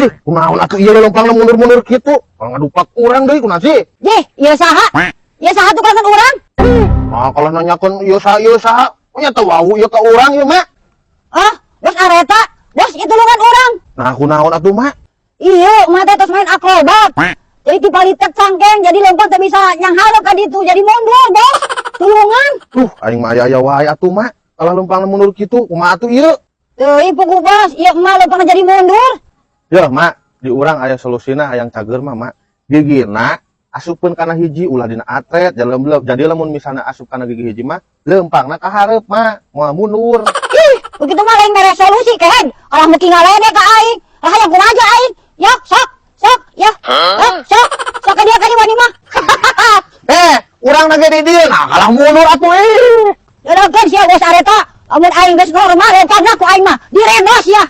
Cih, kunaon atuh ieu leumpangna mundur-mundur kitu? Kalau ngadupak urang deui kunaon sih? Jeh, ieu saha? Ieu saha tukangan urang? Nah, kalau nanyakeun ieu saha, nya teu wawuh ieu ka urang ieu, Mak. Ah, Bos Areta, Bos, itu tulungan urang. Nah, kunaon atuh, Mak? Iya, emak teh tos main akrobat. Jadi tipalitek cangkeng, jadi leumpang teu bisa nyanghareup ka ditu, jadi mundur, Bos. Tulungan. Tuh, aing mah aya-aya wae atuh, Mak. Kalau leumpangna mundur kitu, kumaha atuh ieu? Teuing puguh, Bos, ieu emak leumpangna jadi mundur. Ya, Mak, di urang aya solusina hayang cager mah, Mak. Gigina asupkeun kana hiji, ulah dina atret, jadi lamun misalnya asup kana gigi hiji mah, leumpangna ka hareup, Mak, moal mundur. Ih, begitu mah lain mere solusi, kehed. Orang meuki ngaledek ka aing. Lah, hayang kumaha aing? Ya, sok, sok, ya. Sok, sok, sok ka dia wani mah. Eh, urang na ge di dieu, nah kalah mundur atuh ih. Ya kan sia, Bos Areta, lamun aing geus normal leumpangna ku aing mah direnos ya.